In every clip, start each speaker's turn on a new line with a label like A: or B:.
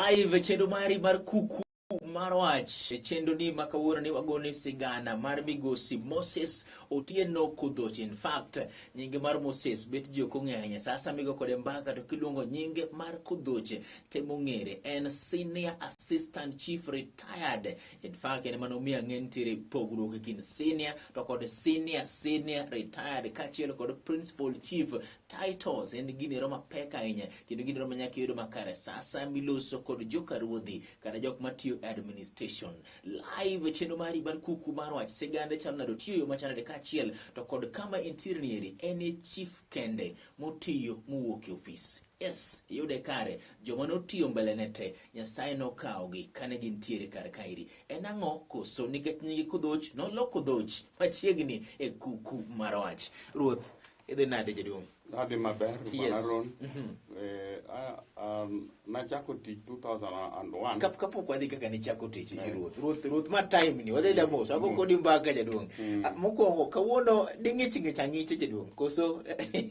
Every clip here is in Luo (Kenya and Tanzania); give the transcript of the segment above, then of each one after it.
A: Live e chenro mari mar kuku mar wach. E chenro ni ma kawuono ni wagone sigana mar migosi Moses Otieno Kudhoch. In fact, nyinge mar Moses bet ji ok ong'eyo ahinya. Sasa migo kode mbaka to kiluongo nyinge mar Kudhoch temo ng'ere en Senior Assistant Chief Retired. In fact, en ema nomiyo ang'e nitiere pogruok e kind senior to kod senior senior retired kaachiel kod principal chief titles. En ginero mapek ahinya kendo ginero ma nyaka iyud makare sasa miloso kod joka ruodhi kata jok matiyo e administration. Live chenro mari mar kuku mar wach sigande chalo nade, otiyo yo machalo nade kaachiel to kod kama entiere nieri en e chief kende motiyo mowuok e ofis. Yes, iyude kare. Joma notiyo mbele ne te, Nyasaye nokawogi kane gintiere kar kaeri. En ang'o koso nikech nyinge Kodhoch noloko dhoch machiegni e kuku mar wach. Ruoth, idhi nade jaduong'?
B: Adhi maber,
A: Yes.
B: Bwana Ron.
A: Mhm.
B: Nachako tich 2001.
A: Kapok wadhi kaka nichako tich
B: Eh.
A: ruoth. Ruoth, ruoth ma time ni, wadhi da mos, wago
B: Mos.
A: kodi mbaka jaduong'. Ah, mokwongo, kawuono ding'ich ng'ich ang'iche jaduong', koso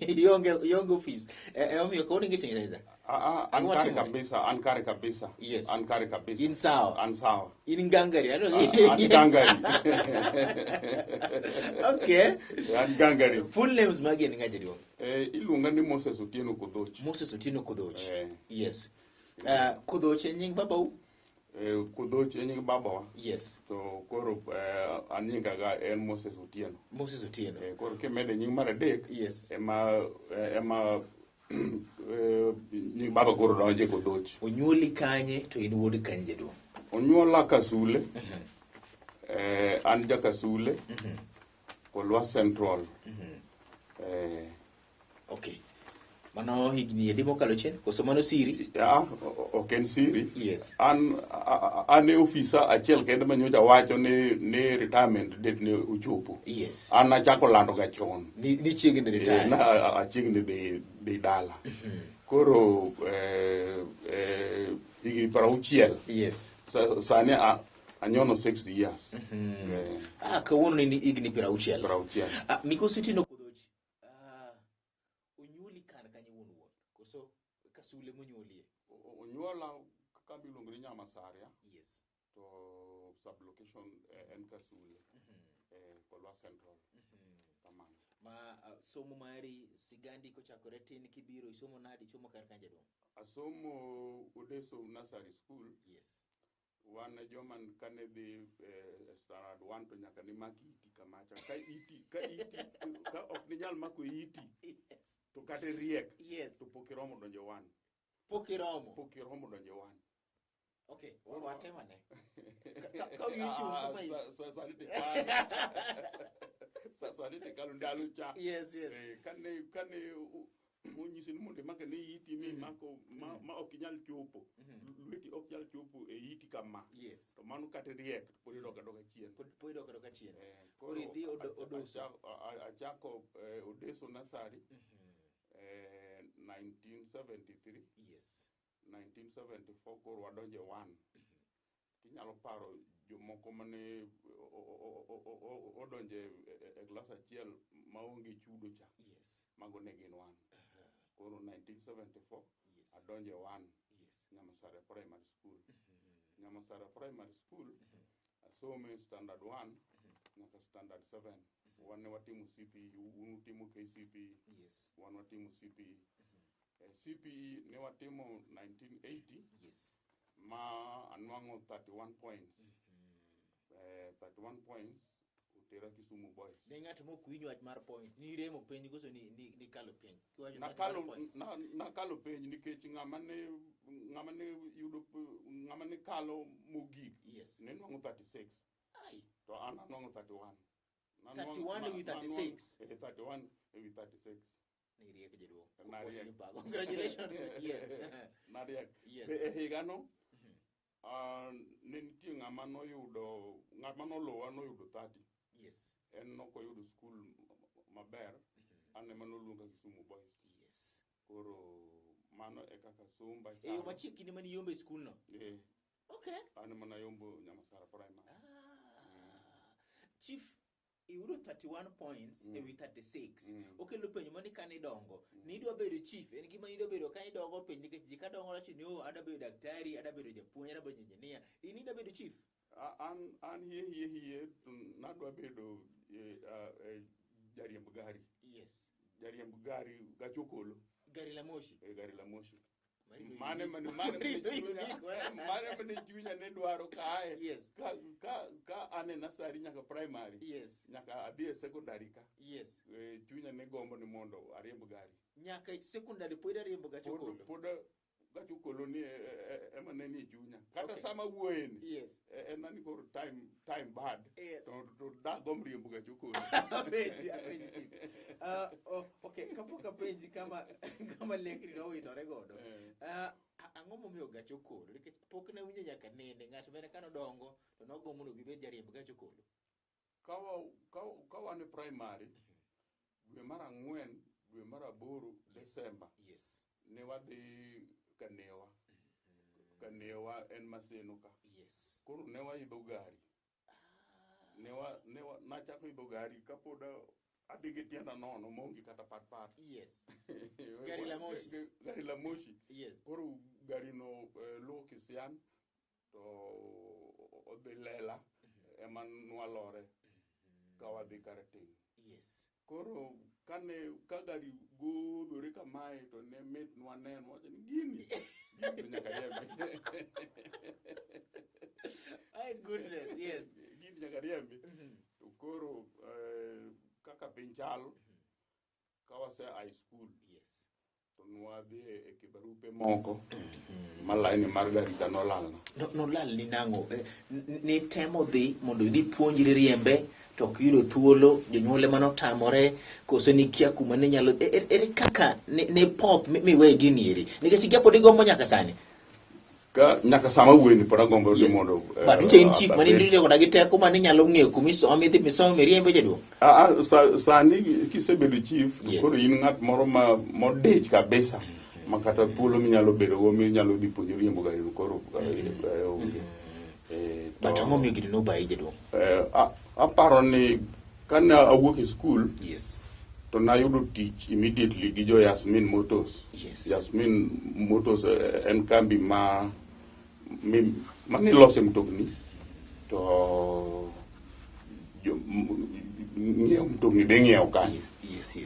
A: ionge ofis. Emomiyo kawuono ing'ich ng'ich ang'icha.
B: Ah, ah, an
A: Ang'o
B: kare
A: timore?
B: kabisa, an kare kabisa.
A: Yes.
B: An kare kabisa.
A: In sawa.
B: An sawa.
A: In gangari, ano?
B: Ah, an gangari.
A: Okay.
B: An gangari.
A: Full names magi en ng'a jaduong'?
B: Iluonga ni Moses Otieno Kodhoch.
A: Moses Otieno Kodhoch.
B: Eh.
A: Yes. Kodhoch en nying babau?
B: Kodhoch en nying babawa.
A: Yes.
B: To koro an nyinga ga en Moses Otieno.
A: Moses Otieno.
B: Koro kimede nying mar adek
A: Yes.
B: ema nying baba koro donje Kodhoch.
A: Onyuoli kanye to in wuod kanye jaduong'?
B: Onyuola Kasule. An ja Kasule. Kolwa Central.
A: Okay. Mano higni adi mokalo chien? Koso mano siri?
B: Ya, ok en siri.
A: Yes.
B: An e ofisa achiel kende ma nyocha wacho ni retirement date ne ochopo.
A: Yes.
B: An nachako lando ga chon.
A: Ni chiegni retire.
B: Na achiegni dhi dala. Koro higni 60.
A: Yes.
B: Sani anyono 60 years.
A: Ah, kawuono ni higni 60.
B: 60.
A: Ah, Migosi Otieno Kodhoch. Ah, onyuoli kar kanye wuon wuon? Koso Kasule monyuolie?
B: Onyuola kambi iluongo ni Nyamasaria.
A: Yes.
B: To sublocation en Kasule. Kolwa Central. Kamano.
A: Ma somo mari sigandi kochakore tin kibiro isomo nadi, isomo kar kanye jaduong'?
B: Asomo Odeso Nursery School.
A: Yes.
B: Wan joma kane dhi standard 1 to nyaka ni mak iti kamacha. Ka iti, ka iti, ka ok ninyal mako iti.
A: Yes.
B: To kata riek.
A: Yes.
B: To pok iromo donjo 1.
A: Pok iromo.
B: Pok iromo donjo 1.
A: Okay, watem ane. Ka wiyi ochung' kama in.
B: Sani tikalo. Sani tikalo ndalo cha.
A: Yes, yes.
B: Kane onyisi ni mondo imake ne iti mi mako ma ok inyal chopo. Lweti ok nyal chopo e iti kama.
A: Yes.
B: To mano kata riek to pod idok adoka chien.
A: Pod idok adoka chien.
B: Koro
A: Koro idhi Odoso.
B: Achako Odeso Nursery. 1973.
A: Yes.
B: 1974 koro wadonje 1. Tinyalo paro jomoko mane odonje e klas achiel maonge chudo cha.
A: Yes.
B: Mago ne gin 1. Koro 1974
A: Yes.
B: adonje 1.
A: Yes.
B: Nyamasare Primary School. Nyamasare Primary School asome standard 1 nyaka standard 7. Wan ne watimo CPE, un utimo KCPE.
A: Yes.
B: Wan watimo CPE. CPE ne watimo 1980.
A: Yes.
B: Ma anwang'o 31 points. 31 points otera Kisumu Boys.
A: Ne ng'at mok winj wach mar points, ni remo penj koso ni kalo penj? Kiwacho
B: Nakalo
A: 31 points.
B: nakalo penj nikech ng'ama ne yudo ng'ama ne kalo mogik.
A: Yes.
B: Ne nwang'o 36.
A: Ai.
B: To an anwang'o 31.
A: 31 ewi 36.
B: 31 ewi 36.
A: Ni riek jaduong'.
B: Nariek.
A: Congratulations. Yes.
B: Nariek.
A: Yes.
B: Be e higano, ne nitie ng'ama noyudo, ng'ama noluwa noyudo 30.
A: Yes.
B: En nokoyudo skul maber, an ema noluonga Kisumu Boys.
A: Yes.
B: Koro mano e kaka somba
A: E yo
B: chalo.
A: machiegni kinde mane iyombo e skul no?
B: Eh.
A: Okay.
B: An ema nayombo Nyamasara Primary.
A: Chief. Iyudo 31 points e wi 36. Okelo penjo mani kane idongo nidwa bedo chief, en gima nidwa bedo ka idongo piny, nikech ji kadongo wacho ni, "Oh, adwa bedo daktari, adwa bedo japuonj, adwa bedo engineer." In idwa bedo chief?
B: An hie hie hie to nadwa bedo jariemb gari. Jariemb gari gach okolo.
A: Gari la moshi.
B: E gari la moshi.
A: Marido
B: Mane
A: unique.
B: mane mane mane
A: Marido
B: chunya
A: unique, eh?
B: mane mane chunya ne dwaro kae. Ka an e nursery nyaka primary. Nyaka adhi e secondary ka. Chunya ne gombo ni mondo ariemb gari.
A: Nyaka e secondary pod ariembo gach
B: Pod
A: okolo.
B: pod gach okolo ni ema ne ni e chunya. Kata sama wuoye ni. En ani koro time bad. To dagomb riembo gach okolo.
A: Apenji, apenji chief. Oh, okay, kapok apenji kama lekni nowitore godo. Ang'o momiyo gach okolo? Nikech pok nawinjo nyaka nene ng'at mane kanodongo to nogombo mondo obed jariemb gach okolo.
B: Ka wan e primary, dwe mar 4, dwe mar 8, December. Ne wadhi Kanewa. Kanewa en Maseno ka. Koro ne waidho gari. Nachako idho gari kapod adhi gi tienda nono maonge kata pat pat.
A: Gari la moshi.
B: Gari la moshi. Koro gari no luwo Kisian to odhi Lela ema nwalore ka wadhi Karateng'. Koro ka gari godhore kamae to ne mit nwaneno, wacho ni gini to nyaka riembi.
A: My goodness, yes.
B: Gini nyaka riembi. To koro kaka piny chal, ka wase high school, to nwadhi e kibarupe moko ma line mar gari ka nolalna.
A: Nolal ni nang'o? Nitemo dhi mondo idhi puonjri riembe to ok iyudo thuolo, jonyuol ema notamore, koso nikia kuma ne nyalo, ere kaka ne pop miwe gini eri? Nikech ikia pod igombo nyaka sani.
B: Ka nyaka sama wuoyi ni pod agombo ni mondo,
A: But nitie in chief mane nitie koda gi teko mane nyalo ng'eyo kuma isomo, idhi misomo miriembe jaduong'.
B: Sani kisebedo chief, to koro in ng'at moro ma modich kabisa, ma kata thuolo minyalo bedo go minyalo dhi puonjori riembo gari no koro, onge.
A: But ang'o miyo gini nobayi jaduong'?
B: Aparo ni kane awuok e school, to nayudo tich immediately gi jo Yasmin Motors. Yasmin Motors en kambi ma nilose mtokni, to ng'iewo mtokni be ing'iewo kanyo.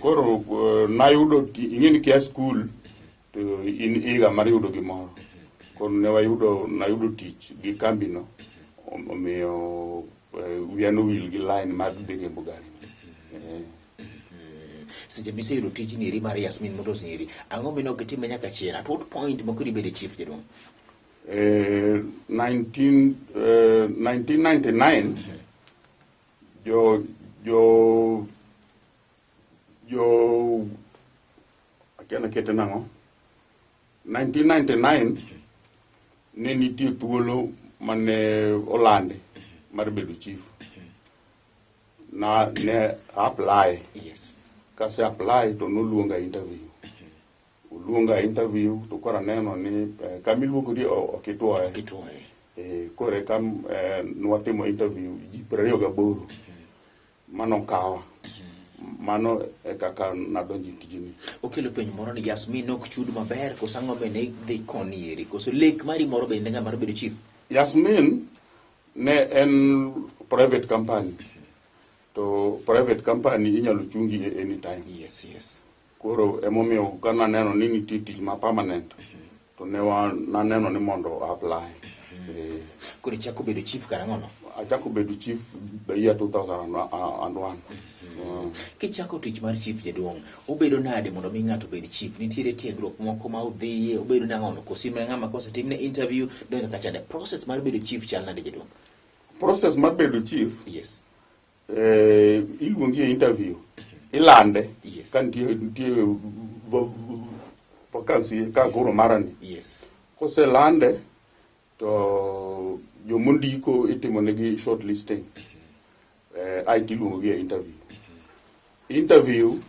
B: Koro nayudo ing'e ni kia school to in eager mar yudo gimoro. Koro nayudo tich gi kambi no, omiyo wiya nowil gi line mar dhi riembo gari.
A: Seche miseyudo tijni eri mar Yasmin Motors ni eri, ang'o mane ok itime nyaka chien? At what point ma koro ibedo chief jaduong'?
B: 1999, jo akia nakete nang'o? 1999 ne nitie thuolo mane olandi mar bedo chief. Na ne apply. Kase apply to noluonga interview. Oluonga interview to koro aneno ni kama iluongori ok itwoye.
A: Ok itwoye.
B: Koro eka nwatimo interview ji 28. Mano kawa. Mano e kaka nadonjo e tijni.
A: Okelo penjo moro ni Yasmin ok chud maber, koso ang'o bende idhi koni eri? Koso lek mari moro bende ng'ama mar bedo chief?
B: Yasmin ne en private company. To private company inyalo chungi e any time. Koro emomiyo ka naneno ni nitie tich ma permanent, to ne naneno ni mondo apply.
A: Koro ichako bedo chief karang'o no?
B: Achako bedo chief the year 2001.
A: Kichako tich mar chief jaduong', obedo nade mondo mi ng'ato obed chief? Nitiere tiegruok moko ma udhiye, obedo nang'o no? Koso in mana ng'ama kosetimne interview, donjo kacha nade? Process mar bedo chief chal nade jaduong'?
B: Process mar bedo chief? Iluongi e interview, ilande. Ka nitie vacancy ka koro marani. Koselande to jomondiko itimonegi shortlisting. Aeto iluongogi e interview. Interview,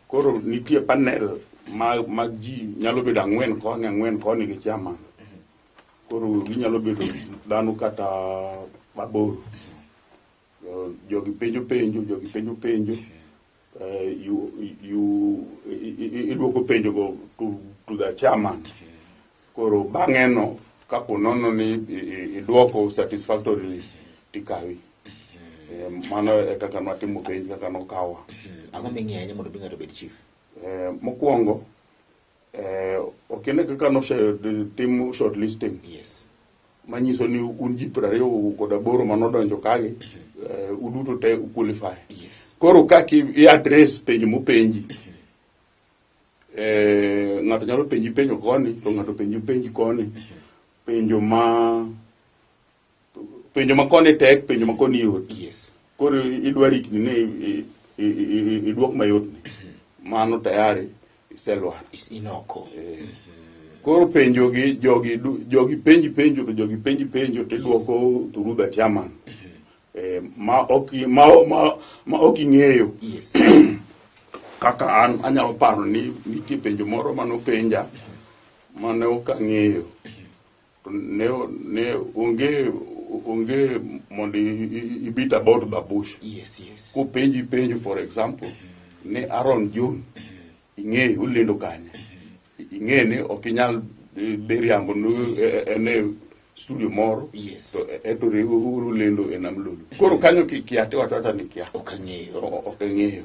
B: koro nitie panel mag ji nyalo bedo 4 koni, 4 koni gi chairman. Koro ginyalo bedo dhano kata 8. Jogi penjo penjo, jogi penjo penjo. You idwoko penjo go to the chairman. Koro bang'e no kapo nono ni idwoko satisfactorily tikawi. Mano e kaka nwatimo penj, kaka nokawa.
A: Ang'o ming'iyo ahinya mondo mi ng'ato obed chief?
B: Mokwongo ok ine kaka nosetim shortlisting manyiso ni un ji 28 manodonjo kagi, uduto te u qualify. Koro kaka i address penjo mopenji, ng'ato nyalo penji penjo koni to ng'ato penji penji koni, penjo ma koni tek, penjo ma koni yot. Koro idwa rikni ni idwok mayot ni mano tayari iselwar.
A: Inoko.
B: Koro penjo gi jogi jogi penji penjo to jogi penji penjo to idwoko through the chairman. Ma ok ma ok ing'eyo. Kaka an anyalo paro ni nitie penjo moro manopenja mane ok ang'eyo. To ne onge mondo i beat about the bush.
A: Yes, yes.
B: Kopenji penjo, for example, ni Aaron John ing'eyo olendo kanye, ing'e ni ok inyal dhi riambo ni en e studio moro to eto uru lendo e Nam Lolwe. Koro kanyo kia tiwacho awacha ni kia.
A: Ok ang'eyo.
B: Ok ang'eyo.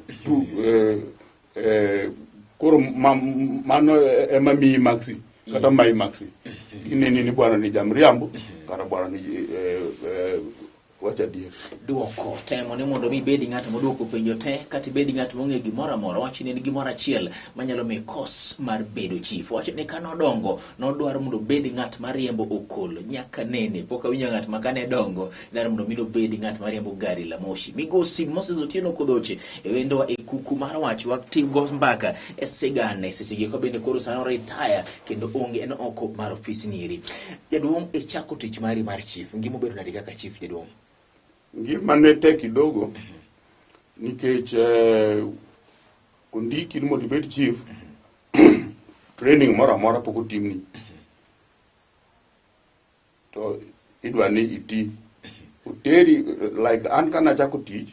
B: Koro mano ema miyi marks kata mayi marks. Gineni ni bwana ni jamriambo kata bwana ni wacho adier.
A: Duoko temo ni mondo mi ibed ng'at moduoko penjo te, kata ibed ng'at mong'eyo gimoro amora. Wach ni en gimoro achiel manyalo miyi kos mar bedo chief. Wach ni kanodongo nodwaro mondo obed ng'at mariembo okol nyaka nene. Pok awinjo ng'at ma kane dongo dwaro mondo mi obed ng'at mariembo gari la moshi. Migosi Moses Otieno Kodhoche e wendowa e kuku mar wach watigo mbaka e sigana e seche gi bende koro sano retire kendo onge en oko mar ofis nieri. Jaduong', ichako tich mari mar chief, ngima obedo nade kaka chief, jaduong'?
B: Ngima ne tek kidogo nikech ondiki ni mondo ibed chief, training moro amora pok otimni to idwa ni iti oteri. Like an kanachako tich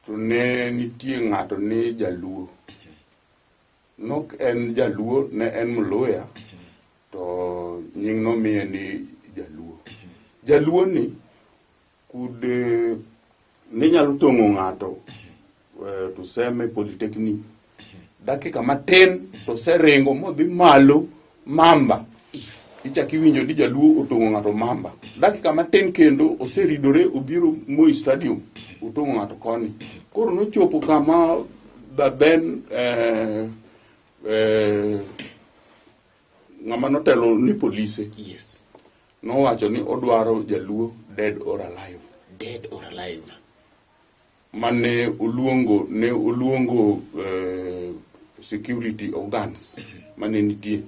B: to ne nitie ng'ato ni Jaluo, nok en Jaluo, ne en Mluya to nying nomiye ni Jaluo. Jaluo ni kud ne nyalo tong'o ng'ato to seme polytechnic dakika matin to seringo modhi malo Mamba. Ichak iwinjo ni Jaluo otong'o ng'ato Mamba, dakika matin kendo oseridore obiro Moi Stadium otong'o ng'ato koni. Koro nochopo kama the then ng'ama notelo ni polise nowacho ni odwaro Jaluo dead or alive.
A: Dead or alive.
B: Mane oluongo ne oluongo security organs mane nitie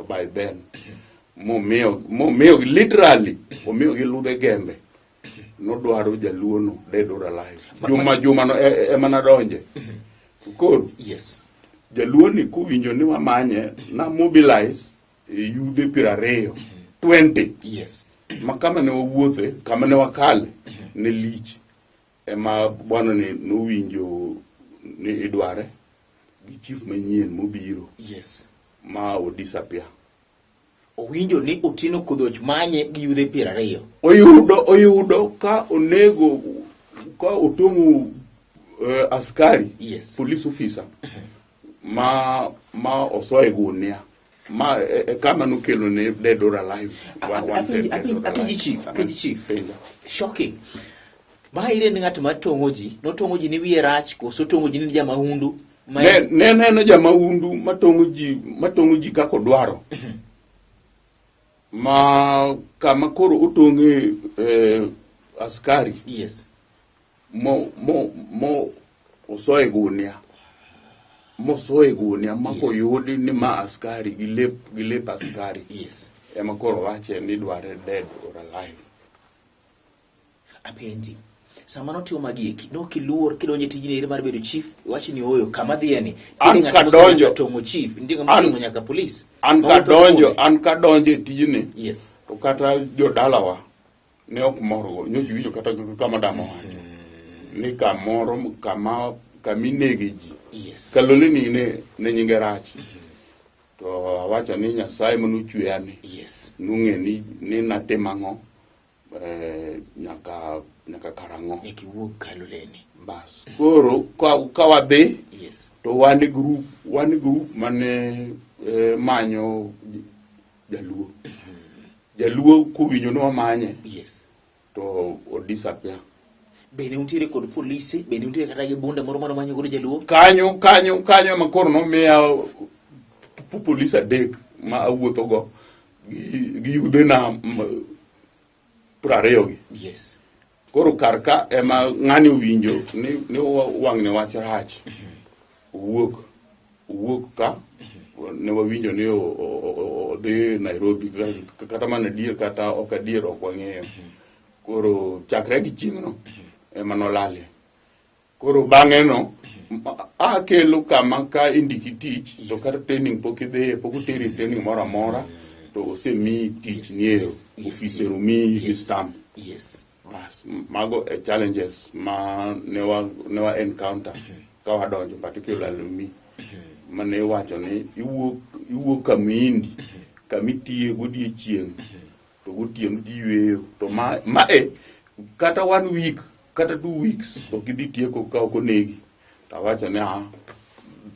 B: by then momiyo literally omiyogi ludhe gembe, nodwaro Jaluo no dead or alive. Juma juma no ema nadonje koro. Jaluo ni kowinjo ni wamanye na mobilize yudhe 20, 20 ma kama ne wawuothe, kama ne wakale ne lich, ema bwana ni nowinjo ni idware gi chief manyien mobiro ma o disappear.
A: Owinjo ni Otieno Kodhoch manye gi yudhe 20.
B: Oyudo ka onego ka otong'o askari, police officer ma osoe gunia ma e kama nokelo ne dead or alive.
A: Apenji chief, apenji chief.
B: Penja.
A: Shocking. Ma ire ni ng'at ma tong'o ji, notong'o ji ni wiye rach koso tong'o ji ni jamahundu?
B: Ne neno jamahundu matong'o ji kaka odwaro ma kama koro otong'e askari mo osoe gunia, mosoe gunia ma koyudi ni ma askari gi lep askari ema koro wache ni idware dead or alive.
A: Apenji. Sama notimo magi eki, nokiluor kidonjo e tijni eri mar bedo chief, iwacho ni ooyo, kama dhiye ni.
B: An
A: Nitie ng'at
B: kadonjo-
A: mosemiyo tong'o chief, nitie ng'ama otong'o nyaka polis.
B: An
A: Ma wuotho
B: kadonjo
A: kode.
B: An kadonjo e tijni to kata jodalawa ne ok morgo, nyocha iwinjo kata kama dama wacho. Ni kamoro kama kaminege ji.
A: Yes.
B: Kaloleni ne nyinge rach. To awacho ni Nyasaye manochweya ni.
A: Yes.
B: Nung'e ni natimo ang'o nyaka karang'o.
A: Nyaka iwuog Kaloleni.
B: Bas. Koro ka wadhi
A: Yes.
B: to wan e group mane manyo jaluo. Jaluo kowinjo ni wamanye to o disappear.
A: Bende untiere kod polise, bende untiere kata gi bunde moro mano manyo godo jaluo?
B: Kanyo ema koro nomiya polis 3 ma awuotho go gi yudhena 20 gi. Koro kar ka ema ng'ani owinjo ni wang'ni wach rach. Owuok ka ne wawinjo ni odhi Nairobi, kata mana adier kata ok adier ok wang'eyo. Koro chakre gi chieng'no ema nolalie. Koro bang'e no akelo kama ka indiki tich to kata training pok idhiye, pok oteri e training moro amora, to osemiyi tich nie officer omiyi gi stamp. Bas, mago e challenges ma ne wa encounter ka wadonjo, particularly me, mane iwacho ni iwuok kama kamitiye godiechieng' to gotieno tiyweyo, to ma e kata one week kata 2 weeks ok idhi tieko ka ok onegi. To awacho ni ah,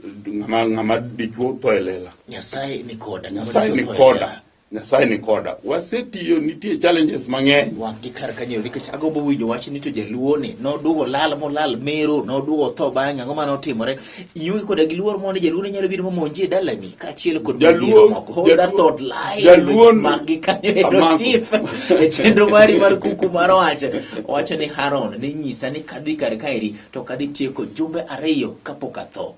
B: ng'ama dichuo tho e lela.
A: Nyasaye ni koda. Ng'ama
B: Nyasaye ni
A: dichuo tho e
B: koda.
A: lela.
B: Nyasaye ni koda. Wasetiyo, nitie challenges mang'eny.
A: Wang' gi kar kanyo nikech agombo winjo wach ni to jaluo ni noduogo lal molal Meru, noduogo tho bang'e, ang'o mane otimore? Inyuogi koda gi luor mondo jaluo ne nyalo biro momonji e dalani kaachiel kod
B: Jaluo-
A: midhiero moko. Hold that
B: Jaluo-
A: thought live.
B: Jaluo-
A: Mak gi kanyo ero
B: Amako.
A: chief. E chenro mari mar kuku mar wach. Owacho ni Haron ne nyisa ni kadhi kar kaeri to kadhi tieko jumbe 2 kapok atho.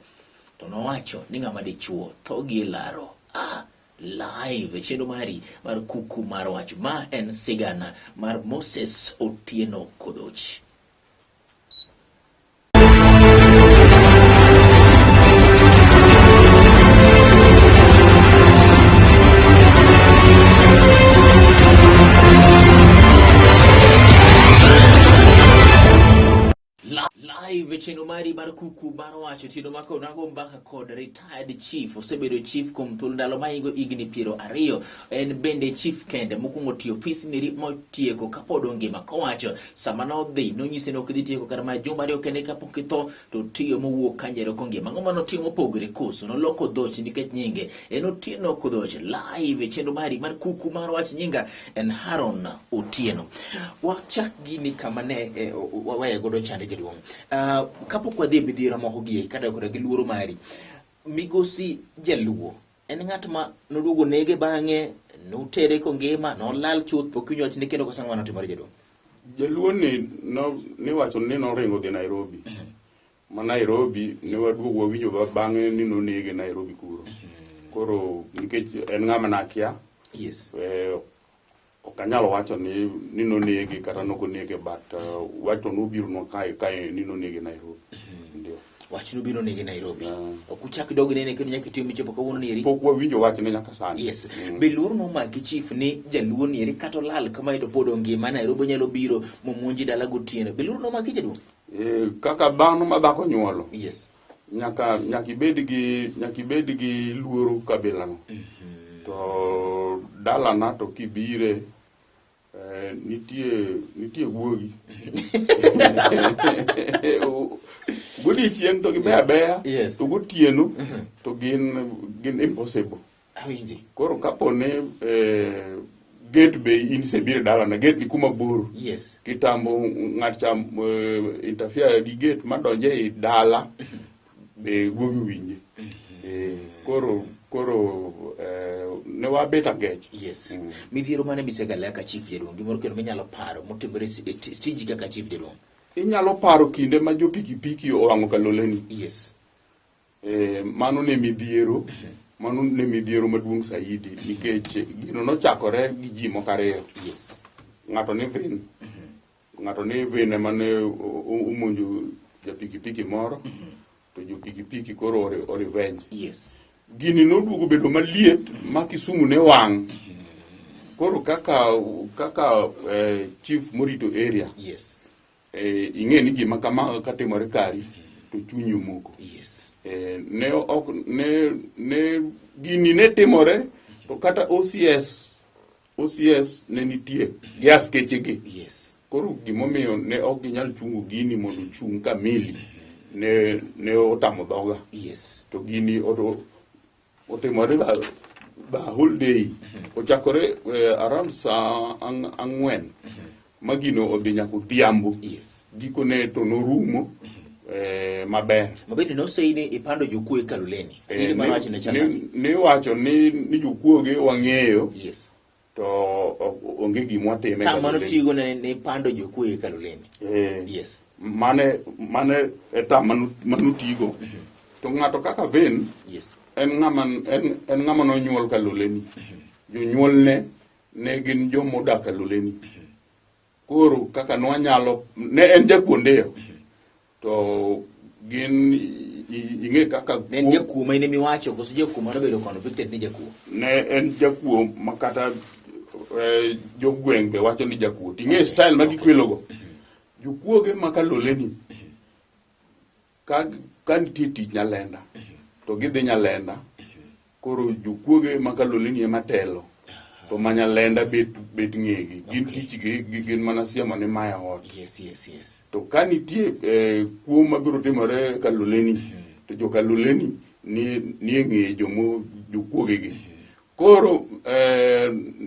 A: To nowacho ni ng'ama dichuo tho gi e laro. Ah, live e chenro mari mar kuku mar wach. Ma en sigana mar Moses Otieno Kodoch. Live e chenro mari mar kuku mar wach. Otieno mako nago mbaka kod retired chief. Osebedo chief kuom thuolo ndalo mahingo higni 20. En bende chief kende mokwongo tiyo ofis niri motieko kapod ongima. Kowacho sama nodhi nonyise ni ok idhi tieko kata mana jumbe 2 kende kapok itho, to tiyo mowuok kanjero kongima. Ang'o mane otimo mopogore koso noloko dhoch nikech nyinge en Otieno Kodhoch? Live e chenro mari mar kuku mar wach. Nyinga en Haron Otieno. Wachak gini kama ne waweye godo chande jaduong'. Kapok wadhi e midhiero moko gi kata koda gi luoro mari, migosi jaluo en ng'at ma noduogo nege bang'e, notere kongima, nolal chuth, pok iwinjo wachne kendo koso ang'o mane otimore jaduong'?
B: Jaluo ni no niwacho ni noringo dhi Nairobi. Ma Nairobi ne waduogo wawinjo bang'e ni nonege Nairobi kuro. Koro nikech en ng'ama nakia, ok anyal wacho ni nonege kata nok onege, but wach to nobironwa kae ni nonege Nairobi. Ndio.
A: Wach nobiro nege Nairobi.
B: Yeah.
A: Ok uchak dog nene kendo nyaka itiyo michopo kawuono ni eri?
B: Pok wawinjo wachne nyaka sani.
A: Yes. Be luoro nomaki chief ni jaluo ni eri kata olal kamae to pod ongima Nairobi onyalo biro momonji dala gotieno? Be luoro nomaki jaduong'?
B: Kaka dhano ma dhako nyuolo, nyaka ibed gi luoro kabilano. To dalana to kibire, nitie guogi. Godiechieng' to gibeyo abeya, to gotieno to gin impossible.
A: Awinji.
B: Koro kapo ni gate be in isebiro e dalana, gate ni kuma bor, kitambo ng'at cha interfere gi gate madonjo ei dala, be guogi winje. Koro ne wabet angech.
A: Yes. Midhiero mane misegale kaka chief jaduong'? Gimoro kendo minyalo paro motimore e tiji kaka chief jaduong'?
B: Inyalo paro kinde ma jo pikipiki owang'o Kaloleni. Mano ne midhiero, mano ne midhiero maduong' saidi, nikech gino nochakore gi ji moko ariyo. Ng'ato ni Vin, ng'ato ni Vin ema ne omonjo ja pikipiki moro, to jo pikipiki koro o revenge. Gini noduogo bedo maliet ma Kisumu ne wang'. Koro kaka chief morito area, Ing'e ni gima kama katimore kari to chunyi omoko. Ne ok ne ne gini ne timore to kata OCS ne nitie gi askeche gi. Koro gimomiyo ne ok ginyal chungo gini mondo ochung' kamili ne otamo dhoga. To gini otimore the whole day. Ochakore around saa 4 ma gino odhi nyaka odhiambo. Gikone to norumo maber.
A: Mabende noseyi ni ipando jokuoye Kaloleni. Adieri mar wach ne chal nade?
B: Ni wacho ni jokuoge wang'eyo. To onge gima watime
A: Tam mano
B: Kaloleni.
A: tigo ne pando jokuoye Kaloleni.
B: Mane e tam mano tigo. To ng'ato kaka Vin, en ng'ama nonyuol Kaloleni. Jonyuolne ne gin joma odak Kaloleni. Koro kaka nwanyalo, ne en jakuo ndeyo. To gin ing'e kaka
A: Ne en jakuo ma in ema iwacho, koso jakuo mano obedo convicted ni jakuo?
B: Ne en jakuo ma kata jogweng' be wacho ni jakuo. Ting'e style ma gikwelogo. Jokuoge ma Kaloleni, ka nitie tich Nyalenda, to gidhi Nyalenda, koro jokuoge ma Kaloleni ema telo. To ma Nyalenda bet ng'egi. Gin tichgi, gin mana siemo ni mae ot. To ka nitie kuo mabiro timore Kaloleni, to jo Kaloleni ni e ng'e jokuoge gi. Koro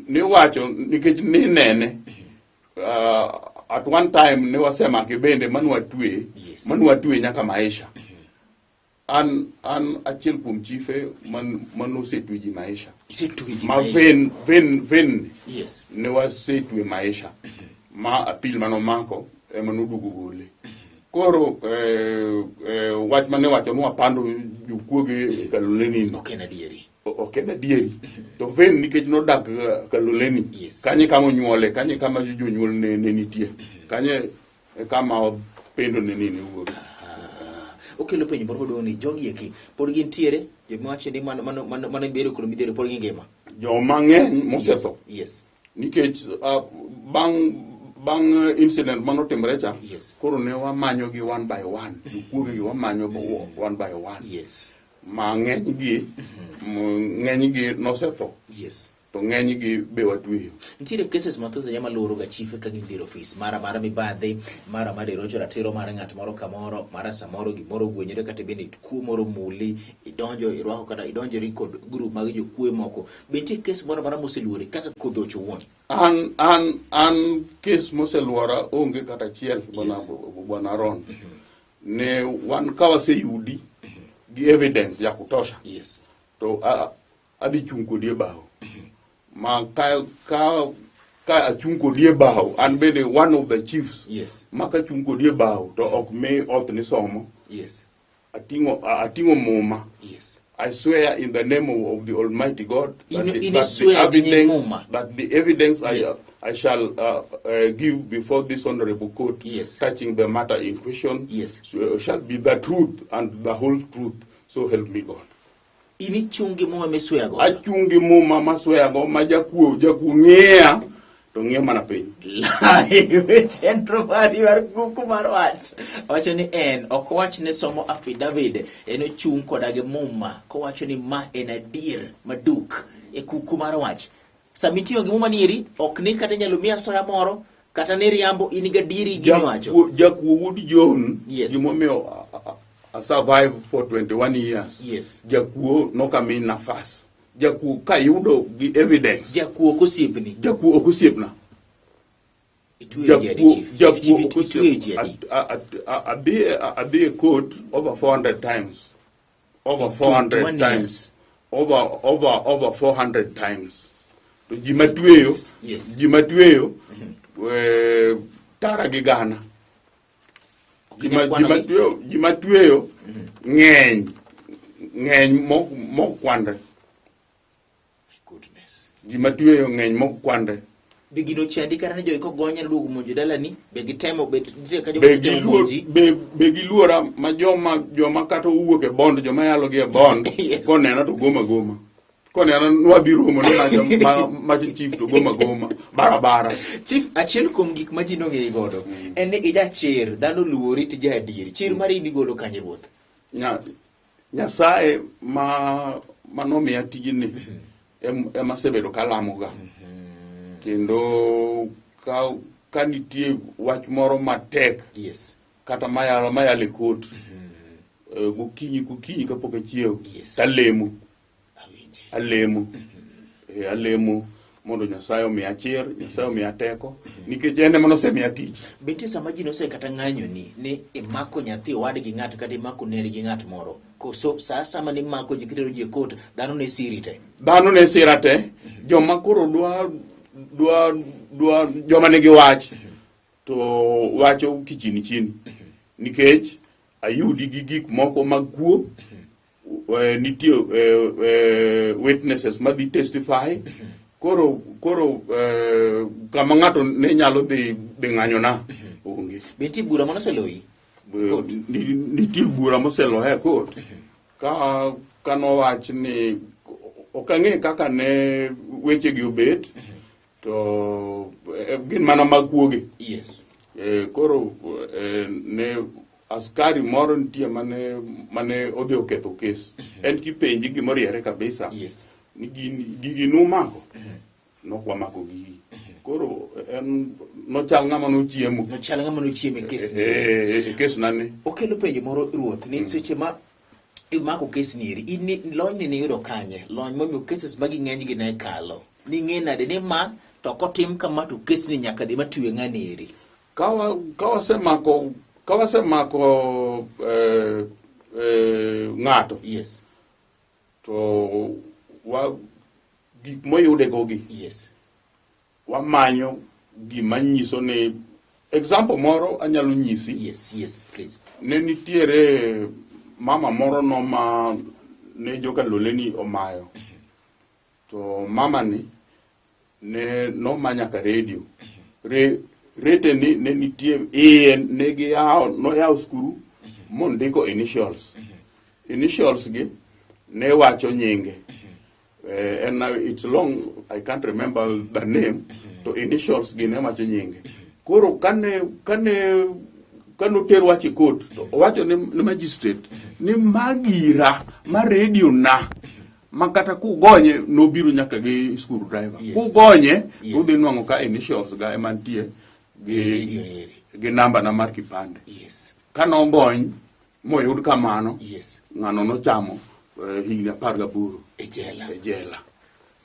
B: niwacho nikech ni nene, at one time ne wasemake bende manwatwe, manwatwe nyaka maisha. An achiel kuom chife manosetwe ji maisha.
A: Isetwe ji
B: Ma
A: maisha.
B: ven ne wasetwe maisha. Ma apil manomako ema noduogo gole. Koro wach mane wacho ni wapando jokuoge Kaloleni no.
A: Ok en adieri.
B: Ok en adieri. To ven nikech nodak Kaloleni. Kanye kama onyuole, kanye kama jonyuol ne nitie. Kanye e kama opendo ne nini wuok.
A: Okelo penjo moro maduong' ni jogi eki pod gintiere, joma wacho ni mano bedo kod midhiero pod gingima.
B: Joma ng'eny mosetho. Nikech bang' incident manotimore cha, koro ne wamanyo gi one by one. Jokuoge gi wamanyo go one by one. Ma ng'eny gi nosetho. To ng'eny gi be watweyo.
A: Nitiere cases mathoth ahinya maluoro ga chife ka gidhi e ofis, mara mar mibadhi, mara mar rocho ratiro mar ng'at moro kamoro, mara samoro gimoro ogwenyore kata bende kuo moro muli, idonjo irwako kata idonjori kod group mag jokuoye moko. Be nitie case moro amora moseluori kaka Kodhoch owuon?
B: An case moseluora onge kata achiel, bwana Ron. Ne wan ka waseyudi gi evidence ya kutosha. To adhi chung' kodi e bao. Ma ka achung' kodi e bao, an bende one of the chiefs. Ma ka chung' kodi e bao to ok mi oath ni somo. Ating'o muma. I swear in the name of the Almighty God that
A: In swear gi nying Muma.
B: the evidence I shall give before this honorable court touching the matter in question shall be the truth and the whole truth, so help me God.
A: In ichung' gi muma misweya go?
B: Achung' gi muma masweya go, ma jakuo ng'iya to ng'iyo mana piny.
A: Live chenro mari mar kuku mar wach. Owacho ni en ok owach ni somo affidavit, en ochung' koda gi muma kowacho ni ma en adier maduk e kuku mar wach. Sama itiyo gi muma nieri, ok ni kata inyalo miyi asoya moro, kata ni riambo, in gi adieri gi miwacho.
B: Jakuo wuod John, gimomiyo a survive for 21 years. Jakuo nokami nafas. Jakuo kayudo gi evidence.
A: Jakuo ok osiepni.
B: Jakuo ok osiepna.
A: Itweyo ji adi, Chief?
B: Jakuo
A: Chief,
B: ok
A: itweyo ji adi?
B: Adhi e court over 400 times. Over 400
A: Twenty-one
B: times.
A: years.
B: Over 400 times. To ji matweyo, ji matweyo, tara gi gana.
A: Ok inyal kwano gi?
B: Ji matweyo ng'eny, ng'eny mok kwanre.
A: My goodness.
B: Ji matweyo ng'eny mok kwanre.
A: Be gino chandi kata ni jogi kogonye ne duogo monjo dalani, be gitemo, be nitie ka joma
B: Be
A: osetemo monji?
B: giluora ma joma kata owuok e bond, joma yalo gi e bond, koneno to goma goma. Koni an nwadhi romo ni macha macha chief to goma goma barabara.
A: Chief, achiel kuom gik ma ji nong'eyi godo en ni ijachir, dhano luori to ija adier. Chir mari nigolo kanye ruoth?
B: Nyasaye ma manomiya tijni ema asebedo kalamoga. Kendo ka nitie wach moro matek kata mayalo mayalo e court, gokinyi gokinyi kapok achiew talemo. Alemo. Alemo mondo Nyasaye omiya chir, Nyasaye omiya teko, nikech en ema nosemiya tich.
A: Be nitie sama ji nose kata ng'anyoni ni imako nyathi owadgi ng'ato kata imako neri gi ng'at moro? Koso sa asama ni imako ji kitero ji e court, dhano ne siri te?
B: Dhano ne sira te, joma koro dwa dwa dwa joma nigi wach to wacho kichini chini. Nikech ayudi gi gik moko mag kuo, nitie witnesses madhi testify. Koro kama ng'ato ne nyalo dhi ng'anyona onge.
A: Be nitie bura manoseloyi?
B: Nitie bura moseloya e court. Ka nowach ni ok ang'e kaka ne wechegi obet, to gin mana mag kuoge. Koro ne askari moro nitie mane odhi oketho kes. En kipenji gimoriere kabisa. Ni gigi numako. Nok wamako gigi. Koro en nochal ng'ama nochiemo.
A: Nochal ng'ama nochiemo e kes ni.
B: E kes nani.
A: Okelo penjo moro ruoth ni seche ma imako kes ni eri, in ni lony ni niyudo kanye? Lony momiyo cases magi ng'eny gi ne kalo. Ning'e nade ni ma to kotim kama to kes ni nyaka dhi matwe ng'ani eri?
B: Ka wasemako ng'ato. To wa gik moyude go gi. Wamanyo gima nyiso ni example moro anyalo nyisi.
A: Yes, yes, please.
B: Ne nitiere mama moro no ma ne joka Loleni omayo. To mama ni ne noma nyaka radio. Rete ni ne nitie iye ne giyawo, noyawo skuru mondiko initials. Initials gi ne wacho nyinge. And now it's long, I can't remember the name. To initials gi ne wacho nyinge. Koro kane oter wach e court, to owacho ni magistrate ni magira ma radio na ma kata kugonye nobiro nyaka gi screw driver. Kugonye, udhi nwang'o ka initials ga ema nitie gi namba na mar kipande. Ka nogony moyud kamano, ng'ano nochamo higni 18
A: e jela.
B: E jela.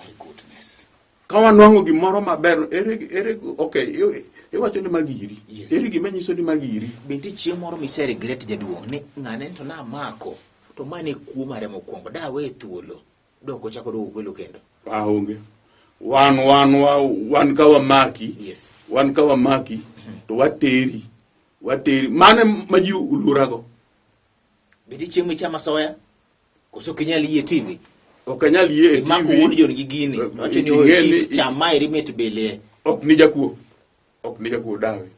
A: My goodness.
B: Ka wanwang'o gimoro maber, ere, okay, iwacho ni magiri. Ere gima nyiso ni magiri?
A: Be nitie chieng' moro mise regret jaduong' ni ng'ane to namako, to mane kuo mare mokwongo, dawe thuolo, dok ochako duogo kwelo kendo?
B: Aonge. Wan ka wamaki. Wan ka wamaki, to wateri. Wateri. Mane ma ji oluorago?
A: Be nitie chieng' michamo asoya? Koso ok inyal yie TV?
B: Ok anyal yie e
A: Imako
B: TV.
A: wuon John gi gini. Wacho ni oyo chief, cham ma eri mit bilie.
B: Ok ni jakuo. Ok ni jakuo dawe.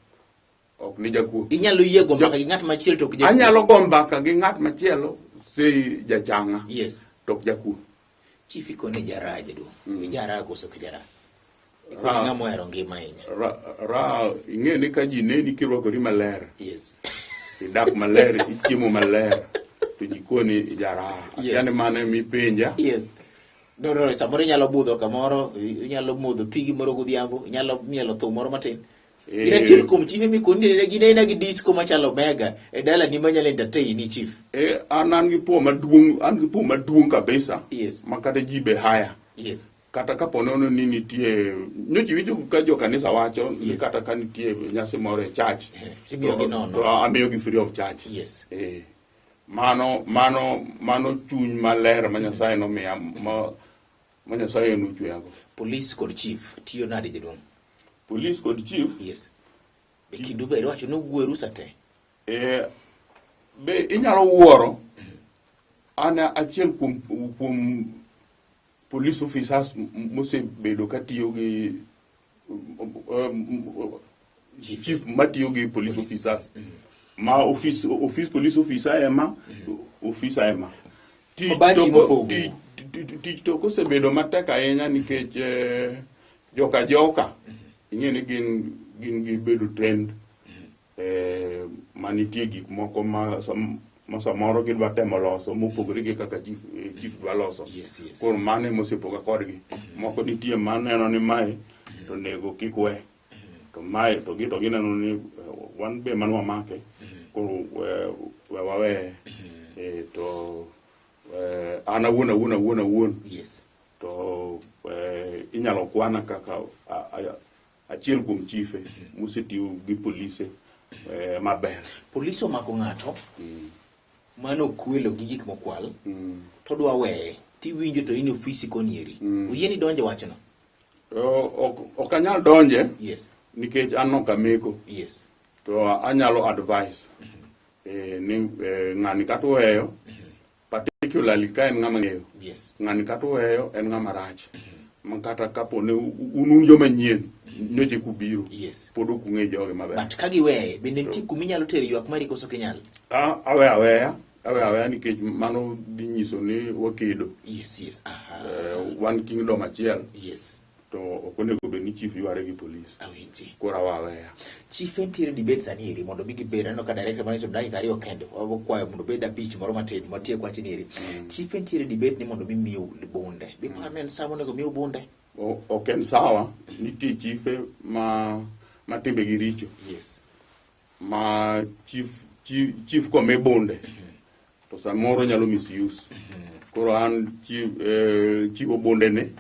B: Ok ni jakuo.
A: Inyalo yie go mbaka gi ng'at machielo to ok jakuo.
B: Anyalo go mbaka gi ng'at machielo, sei jachanga. To ok jakuo.
A: Chief ikone jaraha jaduong'. Ijaraha koso ok ijaraha? Ikone ng'ama ohero ngima ahinya.
B: Ra, ing'e ni ka ji neni kirwakori maler. Idak maler, ichiemo maler, to ji koni ijaraha. Akia ni mano ema ipenja.
A: No, no, samoro inyalo budho kamoro, inyalo modho pi gimoro godhiambo, inyalo mielo thum moro matin. In achiel kuom chife mikoni ni gin aina gi disco machalo mega e dalani manyalo entertain ni chief.
B: An gi puo maduong', an gi puo maduong' kabisa. Ma kata ji be haya. Kata kapo nono ni nitie, nyocha iwinjo ka jo kanisa wacho ni kata ka nitie nyasi moro e church,
A: Timiyogi nono.
B: to amiyogi free of charge. Mano chuny maler ma Nyasaye nomiya, ma Nyasaye nochweyago.
A: Police kod chief tiyo nade jaduong'?
B: Police kod chief?
A: E kindu be iwacho ni ugweru sate?
B: Be inyalo wuoro, an achiel kuom police officers mosebedo katiyo gi chief matiyo gi police officers. Ma office police officer ema, officer ema.
A: Mabati mopogo.
B: Tich to kosebedo matek ahinya nikech joka joka ing'e ni gin gin gibedo trend manitie gik moko ma ma samoro gidwa temo loso mopogore gi kaka chief, chief dwa loso. Koro mano ema osepoga kodgi. Moko nitie maneno ni mae to onego kik we, to mae to gi to gineno ni wan be mano wamake, koro we waweye. To an awuon awuon awuon awuon to inyalo kwana kaka achiel kuom chife mosetiyo gi polise maber.
A: Polise omako ng'ato mano kwelo gi gik mokwal to dwa weye, tiwinjo to in e ofisi koni eri. Oyieni donjo wachno?
B: Ok anyal donje nikech an ok ameko. To anyalo advice ni ng'ani kata oweyo, particularly ka en ng'ama ng'eyo ng'ani kata oweyo en ng'ama rach ma kata kapo ni un un joma nyien nyocha kubiro pod ok ung'e jogi maber.
A: But ka giweye, bende nitie kuma inyalo tero ywak mari koso ok inyal?
B: Awe aweya, awe aweya nikech mano dhi nyiso ni wakedo.
A: Yes yes aha
B: Wan kingdom achiel to ok onego bed ni chief yware gi polis.
A: Awinji.
B: Koro awe aweya.
A: Chief, nitiere debate sani eri mondo mi gibed, aneno ka director manyiso dakika 2 kende, wakwayo mondo obed 5 moro matin matiek wach ni eri. Chief, nitiere debate ni mondo mi miu bunde. Biparo ni en sawa monego miu bunde?
B: Ok en sawa. Nitie chife ma timbegi richo ma chief chief komi bunde to samoro nyalo misuse. Koro an chiwo bunde ni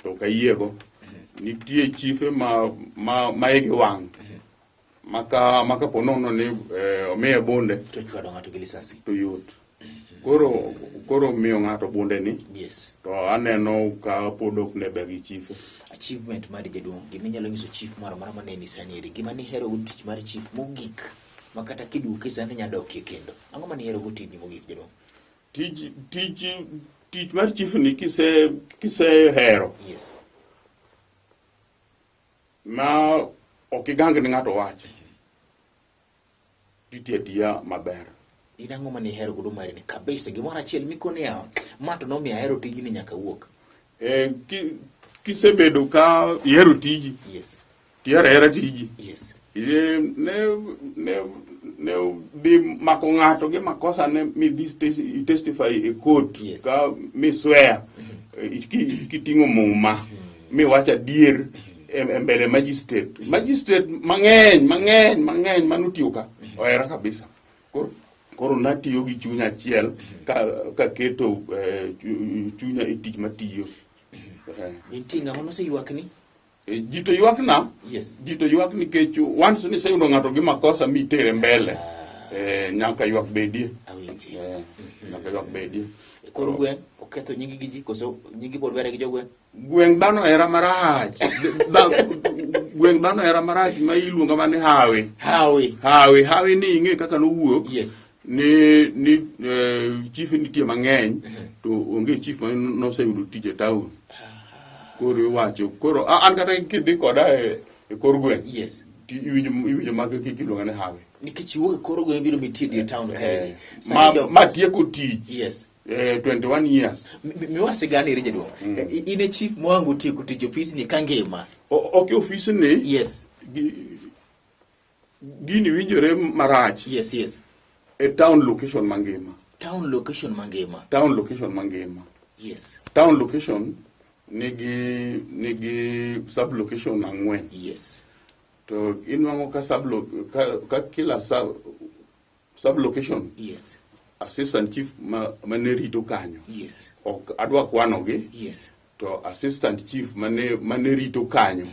B: to ok ayiego. Nitie chife ma igi wang' maka maka po nono ni omiye bunde
A: to chwado ng'ato gi lisasi
B: to yot. Koro miyo ng'ato bunde ni to aneno ka pod ok ne ber gi chife.
A: Achievement mari, jaduong', gima inyalo nyiso chief moro amora maneni sani eri, gima nihero go tich mar chief mogik ma kata kiduoke sani inya dokie kendo, ang'o ma nihero go tijni mogik, jaduong'?
B: Tich mar chief ni kisehero ma ok igang ni ng'ato wach, titiyo atiya maber.
A: In ang'o ma nihero godo mari ni kabisa, gimoro achiel mikone yawa ma to nomiyo ahero tijni nyaka wuok?
B: Kisebedo ka ihero tiji tihero ahera tiji. Ne dhi mako ng'ato gi makosa ne midhi testify e court ka mi swear kiting'o muma miwacho adier e mbele magistrate. Magistrate mang'eny mang'eny mang'eny manotiyo ka ohera kabisa. Koro natiyo gi chuny achiel kaketo chunya e tich matiyo.
A: Nitie ng'ama noseywakni?
B: Ji to ywak na. Ji to ywak nikech once niseyudo ng'ato gi makosa mitere mbele, nyaka ywak bedie.
A: Awinji.
B: Nyaka ywak bedie.
A: Koro gweng' oketho nyingi gi ji koso nyingi pod were gi jogweng'?
B: Gweng' dhano ohera marach. Gweng' dhano ohera marach ma iluonga mana ni hawi.
A: Hawi.
B: Hawi, hawi ni ing'e kaka nowuok. Ni chief nitie mang'eny to onge chief ma noseyudo tich e town. Koro iwacho, koro an kata kidhi koda e kor gweng'. Ti iwinjo maka kik iluonga ni hawi.
A: Nikech iwuok e kor gweng' ibiro mitie dier town kae.
B: Ma tieko tich. 21 years.
A: Miwa sigana eri, jaduong'. In e chief mohango tieko tich ofis ni ka ngima.
B: Ok e ofis ni. Gini winjore marach.
A: Yes.
B: E town location mangima.
A: Town location mangima.
B: Town location mangima. Town location nigi sub location 4. To inwang'o ka sub ka kila sub location. Assistant chief mane rito kanyo. Ok adwa kwanogi. To assistant chief mane rito kanyo.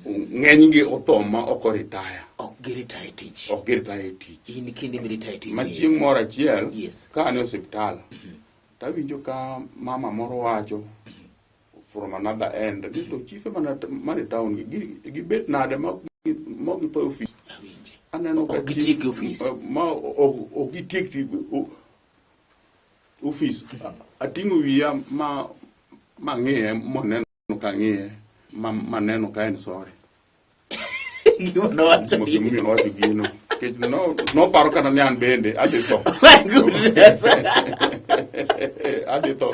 B: Ng'eny gi otho ma ok oritaya.
A: Ok giritaya tich.
B: Ok giritaya tich.
A: In kinde miritaya tich.
B: Ma chieng' moro achiel. Ka an e osiptal. Tawinjo ka mama moro wacho from another end ni to chife mane town gi gibet nade ma ok githo e ofis.
A: Awinji.
B: Aneno ka
A: Ok gitiek e ofis.
B: Ma ok gitiek ofis. Ating'o wiya ma mang'iye moneno ka ng'iye maneno ka en sorry.
A: Gima nowacho
B: Gimomiyo nowacho gino. Nikech no noparo kata ni an bende adhi tho.
A: My goodness.
B: Adhi tho.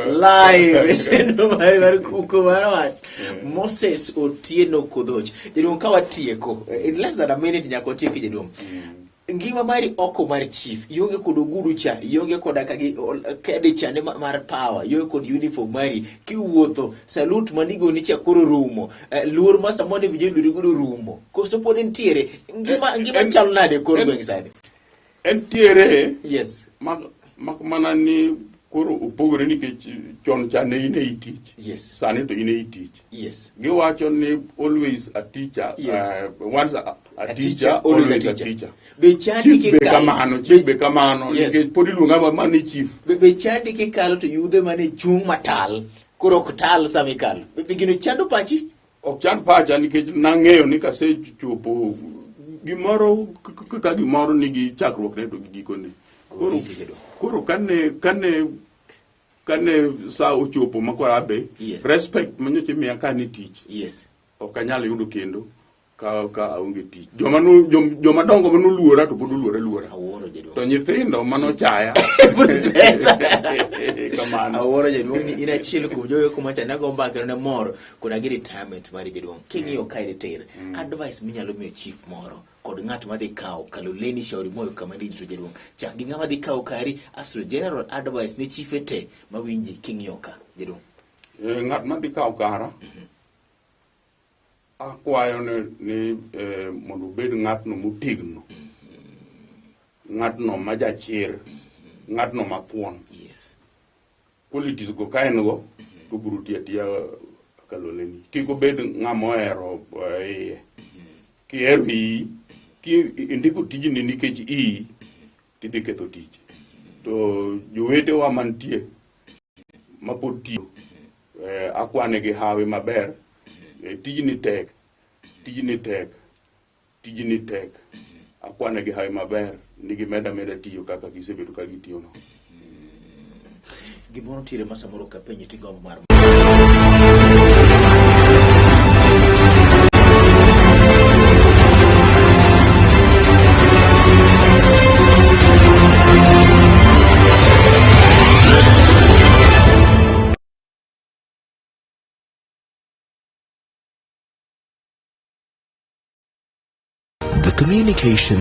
A: Live e chenro mar mar kuku mar wach. Moses Otieno Kodhoch. Jaduong' ka watieko, in less than a minute nyaka watieki jaduong'. Ngima mari oko mar chief, ionge kod ogudu cha, ionge koda ka gi kede chande mar power, ionge kod uniform mari, kiwuotho, salute manigoni cha koro rumo, luor ma samoro ne winjo luori godo rumo. Koso pod entiere, ngima ngima chal nade e kor gweng' sani?
B: Entiere.
A: Yes.
B: Mak mana ni koro opogore nikech chon cha ne in ei tich.
A: Yes.
B: Sani to in ei tich.
A: Yes.
B: Giwacho ni always a teacher,
A: Yes.
B: once a
A: A
B: teacher,
A: teacher, always a
B: always a
A: teacher.
B: teacher.
A: Be chandi
B: Chief be
A: kikalo.
B: kamano, chief be kamano,
A: Yes.
B: nikech pod iluonga mana ni chief.
A: Be chandi kikalo to yudhe mane chung' matal, koro ok tal sama ikalo. Be gino chando pachi?
B: Ok chand pacha nikech nang'eyo ni kasechopo gimoro ka gimoro nigi chakruokne to gi gikone. Koro, koro kane kane kane sa ochopo ma koro abe,
A: Yes.
B: respect manyocha imiya ka ni tich,
A: Yes.
B: ok anyal yudo kendo ka ka aonge tich. Joma no joma dongo manoluora to pod oluora luora.
A: Awuoro jaduong'.
B: To nyithindo manochaya.
A: Pod chaya.
B: Kamano.
A: Awuoro jaduong' ni in achiel kuom jogo kuma cha nago mbaka kendo ne mor koda gi retirement mari jaduong'. King'iyo kae tir, advice minyalo miyo chief moro kod ng'at madhi kawo Kaloleni Shauri Moyo kama rito jaduong'. Chak gi ng'ama dhi kawo kari aso general advice ne chife te mawinji king'iyo ka jaduong'.
B: Ng'at madhi kawo kara, akwayo ni mondo obed ng'atno motegno, ng'atno ma jachir, ng'atno mathuon.
A: Yes.
B: Qualities go ka en go, to obiro tiyo atiya Kaloleni. Kik obed ng'ama ohero iye. Kihero iyi, ki indiko tijni nikech iyi, tidhi ketho tich. To jowetewa mantie mapod tiyo, akwane gi hawi maber. Tijni tek, tijni tek, tijni tek. Akwane gi hawi maber ni gimeda meda tiyo kaka gisebedo ka gitiyo no.
A: Gimoro nitiere ma samoro kapenji tigombo mar
C: The communication